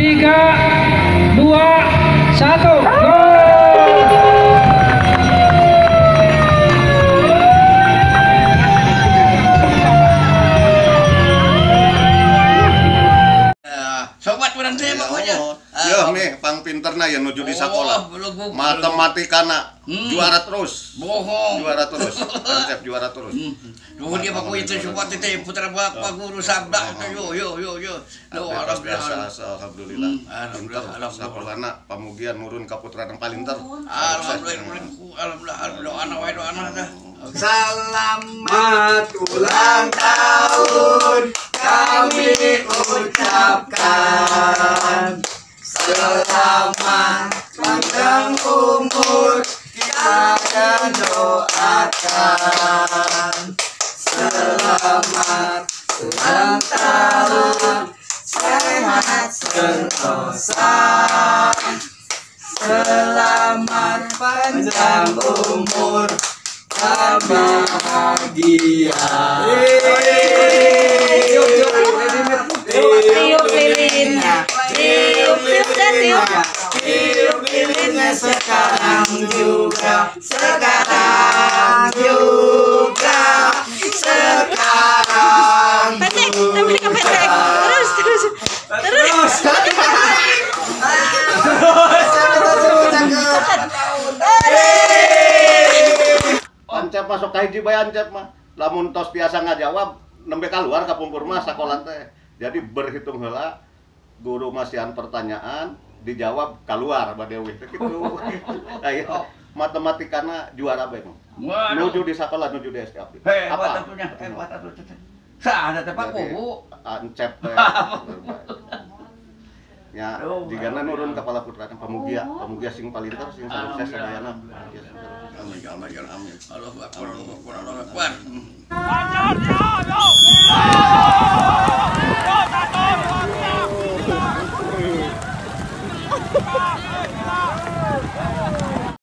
3, 2, 1, go! Sobat urang teh pokoknya. Yo nih, pang pinterna ya nuju di sekolah. Matematikana juara terus. Bohong. Juara terus. Konsep juara terus. Duh dia paku itu sobat teh putra bapak guru sabda yo yo yo yo. Alhamdulillah. Alhamdulillah. Alhamdulillah sakolana pamugian nurun ka putra nang palinter. Alhamdulillah. Alhamdulillah doana wae doana dah. Selamat ulang tahun kami ucapkan. Selamat panjang umur kita doakan. Selamat ulang tahun, sehat sentosa. Selamat panjang umur dan bahagia. Tiup lilinnya, tiup tiup tiup lilinnya sekarang juga, sekarang juga, sekarang. Petek, tapi kepetek. Terus terus terus. Ancep masuk ka hiji bae ancep mah. Lamun tos biasa ngajawab nembe kaluar ka pungkur mah sakola teh. Jadi berhitung heula guru masihan pertanyaan dijawab keluar bade eueuh teh kitu. Aya matematikana juara bae mah. Nuju di sakola nuju di SD abdi. Hebat atuh nya, hebat atuh teh. Saha teh Pak Kubu? Ancep teh. Ya, jigana nurun kepala putra pamugia, pamugia sing palinter sing sukses sadayana. Amin amin amin. Allahu akbar Allahu akbar Allahu akbar.